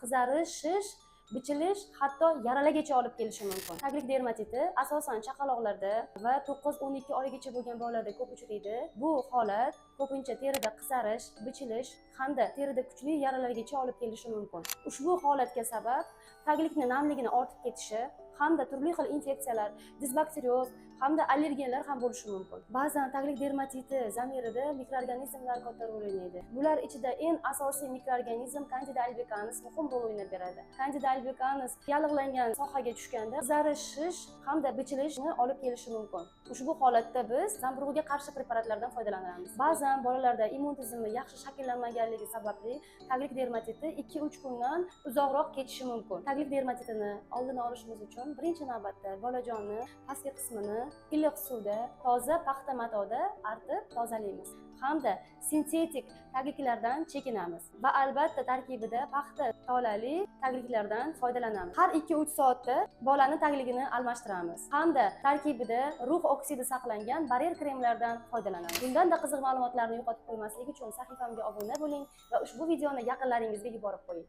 Qizarish, shish, bichilish, hatto yaralargacha olib kelishi mumkin. Taglik dermatiti asosan chaqaloqlarda va 9-12 oygacha bo'lgan bolalarda ko'p uchraydi. Bu holat ko'pincha terida qizarish, bichilish hamda terida kuchli yaralargacha olib kelishi mumkin. Ushbu holatga sabab taglikni namligini ortib ketishi hamda turli xil infeksiyalar, disbakterioz hamda allergenlar ham bo'lishi mumkin. Ba'zan taglik dermatiti zamirida mikroorganizmlar katta rol o'ynaydi. Bular ichida eng asosiy mikroorganizm Candida albicans muhim rol o'ynab beradi. Candida albicans yallig'langan sohaga tushganda qizarish, shish hamda bichilishni olib kelishi mumkin. Ushbu holatda biz zamburug'ga qarshi preparatlardan foydalanamiz. Ba'zan bolalarda immun tizimi yaxshi shakllanmaganligi sababli taglik dermatiti 2-3 kundan uzoqroq ketishi mumkin. Taglik dermatitini oldini olishimiz uchun birinchi navbatda bolajonni pastki qismini iliq suvda, toza paxta matoda artib tozalaymiz hamda sintetik tagliklardan chekinamiz va albatta tarkibida paxta tolali tagliklardan foydalanamiz. Har 2-3 soatda bolani tagligini almashtiramiz hamda tarkibida rux oksidi saqlangan baryer kremlardan foydalanamiz. Bundanda qiziq ma'lumotlarni yo'qotib qo'ymaslik uchun sahifamga obuna bo'ling va ushbu videoni yaqinlaringizga yuborib qo'ying.